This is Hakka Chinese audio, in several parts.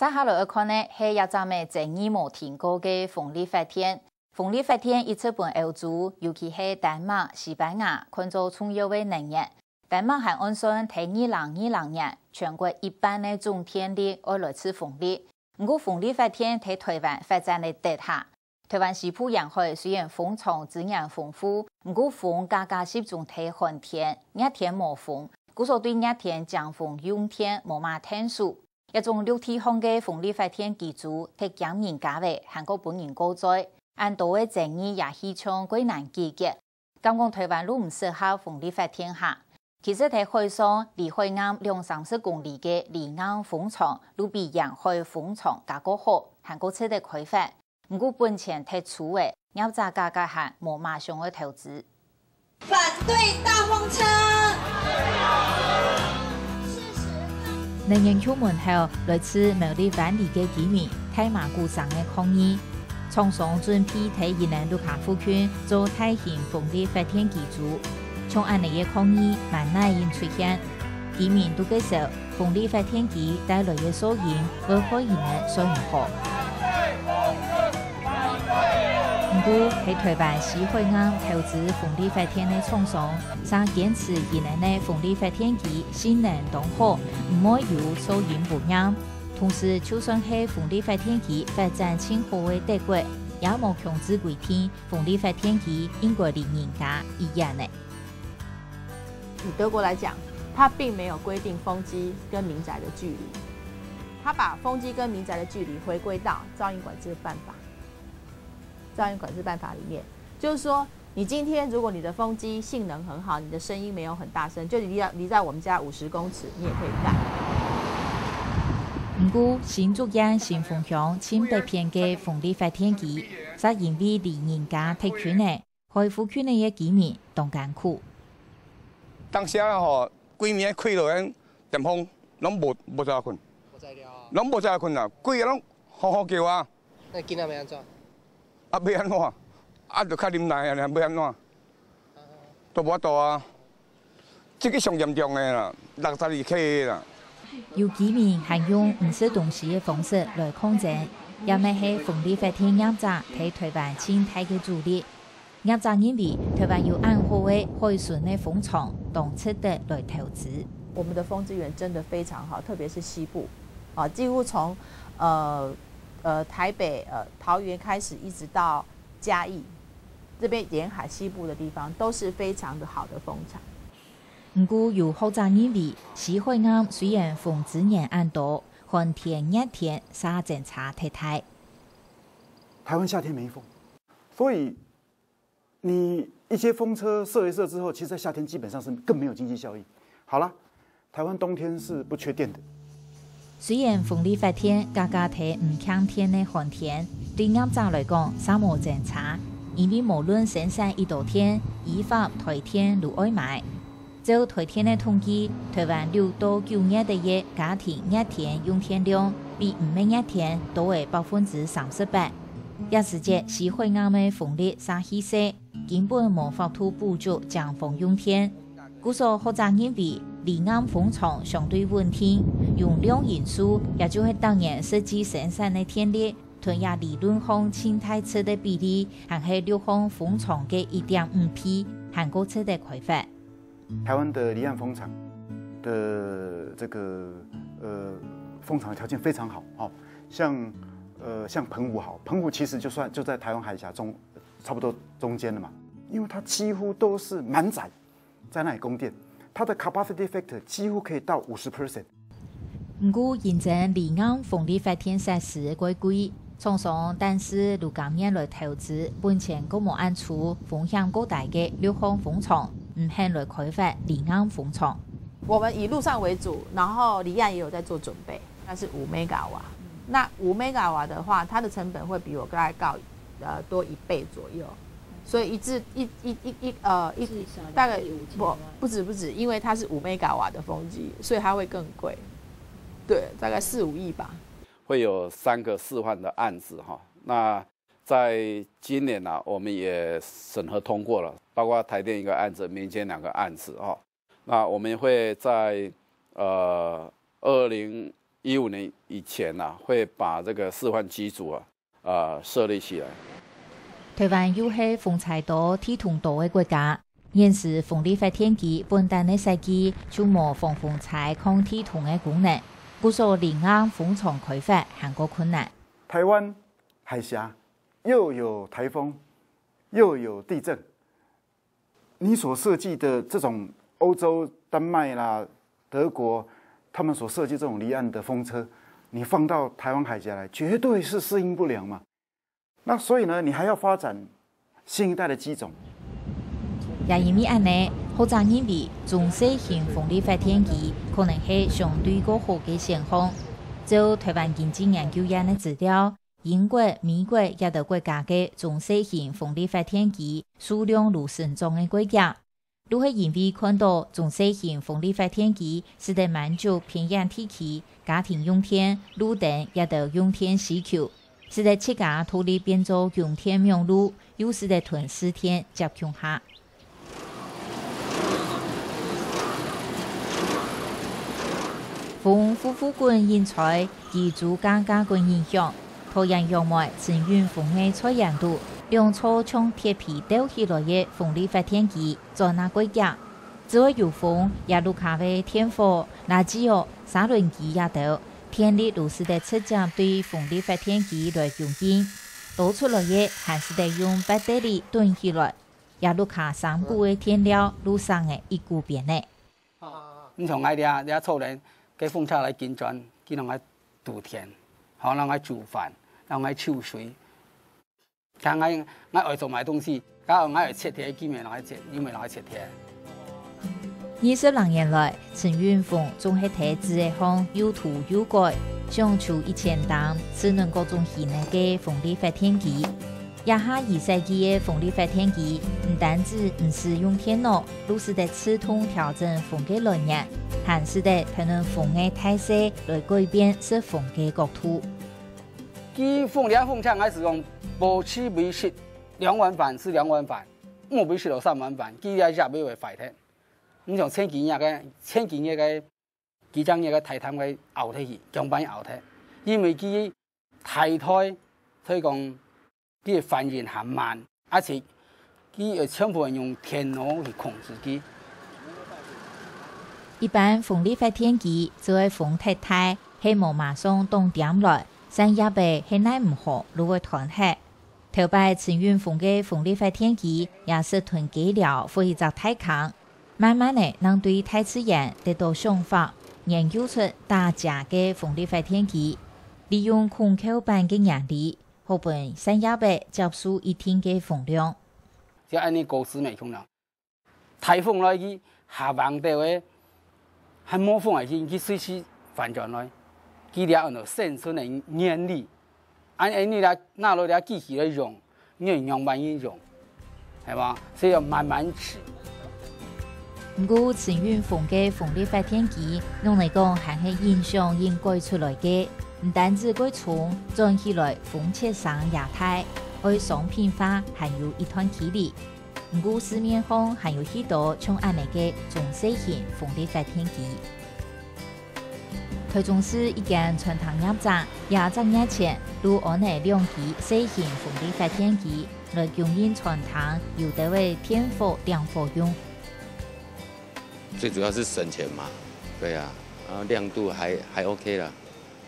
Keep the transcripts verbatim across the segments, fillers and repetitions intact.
接下來愛看个係這隻乜爭議無停過个風力發電。風力發電一直分歐洲，尤其係丹麥、西班牙看做重要个能源。丹麥還按算在二零二零年，全國一半个總電力愛來自風力。毋過風力發電在台灣發展了得下，台灣西部沿海雖然風場資源豐富，毋過風價格集中在寒天，熱天無風，故所對熱天泅風用電無麼𢯭手。這種陸地項个風力發電機組，忒驚人家了，還過分人過載，恁多个爭議也係像過難解決。敢講台灣就毋適合風力發電哈？其實在海上，離海岸兩三十公里个離岸風場，就比沿海風場較過好，還過值得開發。 毋過本錢忒粗了，業者價格還無馬上愛投資。反對大風車。能源局門口，來自苗栗灣裡个居民大嫲牯聲个抗議。廠商準備在宜蘭六甲附近做大型風力發電機組，像恁呢个抗議，滿哪人出現。居民都介紹， 風力發電機帶來个噪音會害人仔睡毋好。毋過，在台灣西海岸投資風力發電个廠商，嗄堅持佢等个風力發電機性能當好，毋會有噪音污染。同時，就算係風力發電機發展盡好个德國，也無強制規定風力發電機應該離人家幾遠仔。 以德國來講，它並沒有規定風機跟民宅的距離，它把風機跟民宅的距離回歸到噪音管制辦法，噪音管制辦法裡面，就是說，你今天如果你的風機性能很好，你的聲音沒有很大聲，就離，離在我們家五十公尺，你也可以蓋。毋過，新竹縣新豐鄉盡北片个風力發電機，嗄因為離人家忒近仔， 害附近个居民當艱苦。當時啊吼，規暝開落來，電風攏無，無法度睏，無法度睏啊，規个攏吼吼叫啊。該囡仔欲按怎？啊，欲按怎？啊，就較忍耐啊，欲按怎？都無法度啊。 這个上嚴重个啦，六十二K个啦。有居民還用毋食東西个方式來抗爭，這乜係風力發電業者在台灣盡大个阻力。業者認為，台灣有恁好个海脣个風場，當值得來投資。我們的風資源真的非常好，特別是西部，啊，幾乎從，呃，呃，台北，呃，桃園開始，一直到 嘉義這邊沿海西部的地方都是非常的好的風場。毋過有學者認為，西海岸雖然風資源恁多，寒天、熱天嗄爭差忒大。台灣夏天沒風，所以你一些風車設一設之後，其實在夏天基本上是更沒有經濟效益。好了， 台灣冬天是不缺電的。雖然風力發電價格忒毋抗電个寒天，對業者來講嗄無爭差，因為無論生產幾多電，依法台電都愛買。照台電个統計，台灣六到九月个月家庭熱天用電量，比毋係熱天多了百分之三十八。這時節，西海岸个風力嗄起勢， 根本無法度補足泅風用電。故所學者認為，離岸風場相對穩定，用量因素，也就係逐年實際生產个電力，同這理論項盡大值个比例，還係陸項風場个一點五倍，還過值得開發。台灣的離岸風場的這個，呃，風場的條件非常好，哦，像，呃，像澎湖好，澎湖其實就算，就在台灣海峽中， 差不多中間了嘛，因為它幾乎都是滿載在那裡供電，它的 capacity factor 幾乎可以到五十percent。毋過，認證離岸風力發電設施過貴，廠商單是就甘願來投資，本錢過無恁粗，風險過大个陸項風場，毋肯來開發離岸風場。我們以陸上為主，然後離岸也有在做準備。 那是五megawatt。那五megawatt的話，它的成本會比我大概高，呃，多一倍左右。所以一至，一，一，一，一，呃，一，至少大概，兩倍五千萬。不，不止，不止，因為它是五megawatt的風機，所以它會更貴。對，大概四五億吧。會有三個示範的案子哈。那在今年呢，我們也審核通過了，包括台電一個案子，民間兩個案子哈。 那我們會在，呃，二零一五年以前啊，會把這個示範機組啊，呃，設立起來。台灣又係風災多、地動多个國家，現時風力發電機本旦个設計就無防風災、抗地動个功能，故所離岸風場開發還過困難。台灣海峽又有颱風，又有地震，你所設計的這種歐洲丹麥啦、德國，他們所設計這種離岸的風車，你放到台灣海峽來，絕對是適應不良嘛。那所以呢，你還要發展新一代的機種。也因為恁呢，學者認為中細型風力發電機可能係相對較好个選項。照台灣經濟研究院个資料，英國、美國這兜國家个中細型風力發電機數量如成長个國家，就係因為看到中細型風力發電機使得滿足偏遠地區家庭用電、路燈這兜用電需求，使得自家獨立變做用電網路，又使得同市電接共下。 風呼呼滾引吹，機杼嘎嘎滾引響，桃園楊梅陳永峰个菜園肚，兩座像鐵皮鬥起來个風力發電機轉啊過遽。只愛有風，這屋下个電火、垃圾哦、砂輪機這兜，電力就使得直接對風力發電機來供應，多出來个還使得用bike袋仔囤起來。 這屋下衫褲个電料就省个一股邊仔。你像𠊎這，這坐等，該風車來緊轉，佢攏愛堵電，吼，攏愛煮飯，攏愛泅水。像𠊎，𠊎愛做麼个東西，假如𠊎愛切鐵，佢乜攏愛切，佢乜攏愛切鐵。二十零年來，陳永峰總係在紙仔項又塗又改，想出一千台，支援各種型仔个風力發電機。 這下佢設計个風力發電機，毋單止毋使用電腦，就使得自動調整風个來源，還使得判斷風个大細來改變適風个角度。佢風力風車，𠊎係講無去維持，兩萬塊係兩萬塊，無維持到三萬塊，佢也也會壞忒。你像千幾億个，千幾億个 幾隻月个大潭个拗忒去，強板拗忒，因為佢大台，所以講佢个反應還慢，而且佢个全部用電腦去控制佢。一般風力發電機只愛風忒大，係無馬上擋點來，散葉仔係奈毋何就會斷忒。 頭擺陳永峰个風力發電機也識同雞寮挖一隻大坑，慢慢仔正對大自然得到想法，研究出打斜个風力發電機，利用孔扣板个原理，好分散葉仔接受一定个風量。就恁呢高斯美空了。 颱風來去，下橫斗个，還無風个去，佢隨時反轉來。佢這安到生存个原理。恁，恁呢這，拿來這機器來用，你愛仰般去用，係吧？所以要慢慢試。毋過陳永峰个風力發電機，用來講還係影響應該出來个，毋單止過重，轉起來風切聲也大，愛商品化還有一段距離。 毋過市面項還有許多像恁呢个中細型風力發電機。台中市一間餐廳業者，這隻月前就安了兩支細型風力發電機，來供應餐廳有兜个電火點火用。最主要是省錢嘛，對啊，然後亮度還，還OK啦。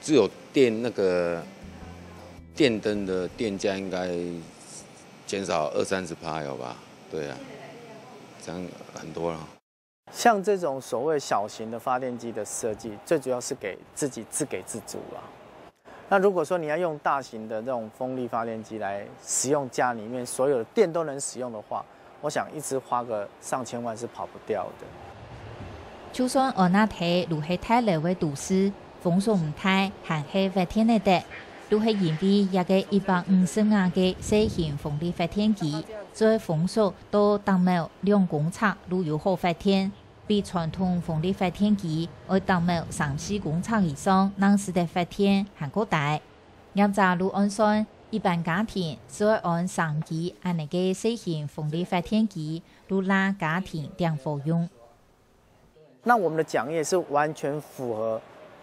只有電那個電燈的電價應該減少二三十趴有吧？對啊，這樣很多了。像這種所謂小型的發電機的設計，最主要是給自己自給自足了。那如果說你要用大型的這種風力發電機來使用家裡面所有的電都能使用的話，我想一支花個上千萬是跑不掉的。就算安到大就係大樓个都市，風速毋大，還係發電得，就係因為這个一百五十瓦个細型風力發電機，做風速 到達每秒兩公尺就有好發電，比傳統風力發電機愛達每秒三四公尺以上，正使得發電還過大。業者就按算，一般家庭就愛安三支恁呢个細型風力發電機，就罅家庭點火用。 那我們的講義是完全符合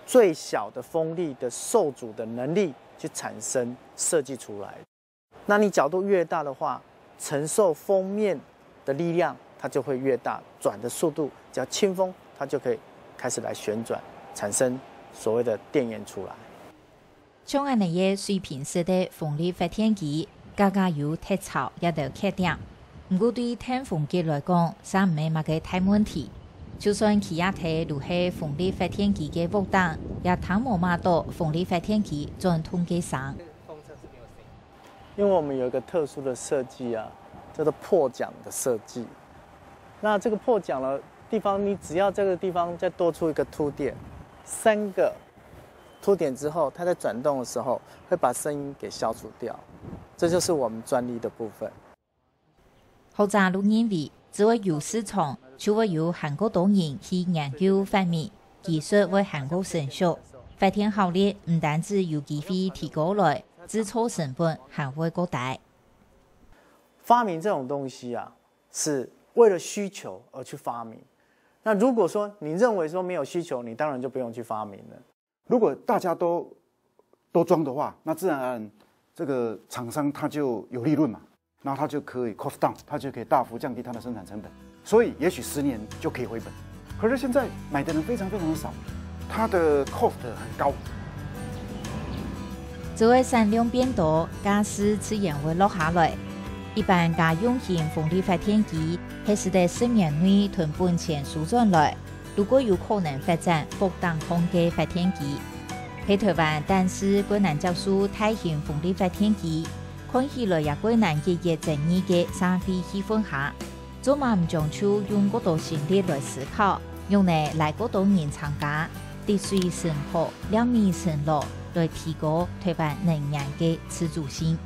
最小的风力的受阻的能力去产生设计出来。那你角度越大的话，承受鋒面的力量它就会越大，转的速度只要轻风，它就可以开始来旋转，产生所谓的电源出来。像恁呢个水平式个风力发电机，个个有特長也得缺点。毋过對電風機來講，嗄毋係麼个大問題。就算企啊在就係風力發電機个屋頂，也聽無麼到風力發電機轉動个聲。因为我们有一个特殊的设计啊，叫做破奖的设计。那这个破奖的地方，你只要这个地方再多出一个凸点，三个凸点之后，它在转动的时候会把声音给消除掉。这就是我们专利的部分。学者都认为，只要有市场，就會有還過多人去研究發明，技術會還過成熟，發電效率毋單止有機會提高來，製造成本還會過低。发明这种东西啊，是为了需求而去发明。那如果说你认为说没有需求，你当然就不用去发明了。如果大家都都装的话，那自然而然这个厂商他就有利润嘛，然后他就可以 cost down，他就可以大幅降低他的生产成本，所以也许十年就可以回本。可是现在买的人非常非常的少，它的 cost 很高。只要產量變多，價數自然會落下來。一般家用型風力發電機係使得十年內同本錢收轉來，如果有可能發展屋頂項个發電機。在台灣，但是較難接受大型風力發電機，看起來也較難解決爭議个社會氣氛下，做麼毋將就用較多心力來思考，仰仔拉較多人參加，滴水成河，粒米成箩，來提高台灣能源个自主性。